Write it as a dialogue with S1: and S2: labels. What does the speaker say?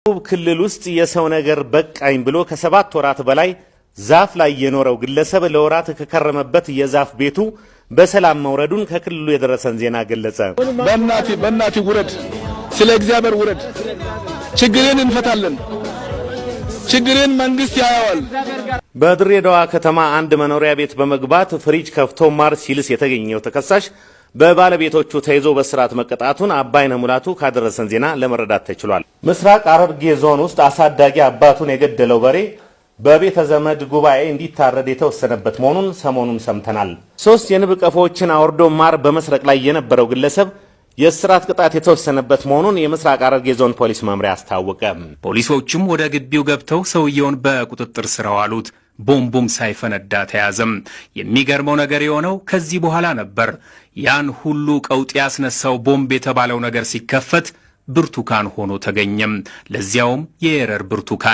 S1: ደቡብ ክልል ውስጥ የሰው ነገር በቃኝ ብሎ ከ7 ወራት በላይ ዛፍ ላይ የኖረው ግለሰብ ለወራት ከከረመበት የዛፍ ቤቱ በሰላም መውረዱን ከክልሉ የደረሰን ዜና ገለጸ።
S2: በእናቲ በእናቲ ውረድ፣ ስለ እግዚአብሔር ውረድ። ችግርን እንፈታለን። ችግርን መንግስት ያየዋል።
S1: በድሬዳዋ ከተማ አንድ መኖሪያ ቤት በመግባት ፍሪጅ ከፍቶ ማር ሲልስ የተገኘው ተከሳሽ በባለቤቶቹ ተይዞ በእስራት መቀጣቱን አባይነህ ሙላቱ ካደረሰን ዜና ለመረዳት ተችሏል። ምስራቅ ሐረርጌ ዞን ውስጥ አሳዳጊ አባቱን የገደለው በሬ በቤተ ዘመድ ጉባኤ እንዲታረድ የተወሰነበት መሆኑን ሰሞኑን ሰምተናል። ሶስት የንብ ቀፎዎችን አውርዶ ማር በመስረቅ ላይ የነበረው ግለሰብ የእስራት ቅጣት የተወሰነበት መሆኑን የምስራቅ ሐረርጌ ዞን ፖሊስ መምሪያ አስታወቀ።
S3: ፖሊሶቹም ወደ ግቢው ገብተው ሰውየውን በቁጥጥር ስር አዋሉት። ቦምቡም ሳይፈነዳ ተያዘም። የሚገርመው ነገር የሆነው ከዚህ በኋላ ነበር። ያን ሁሉ ቀውጥ ያስነሳው ቦምብ የተባለው ነገር ሲከፈት ብርቱካን ሆኖ ተገኘም። ለዚያውም የኤረር ብርቱካን።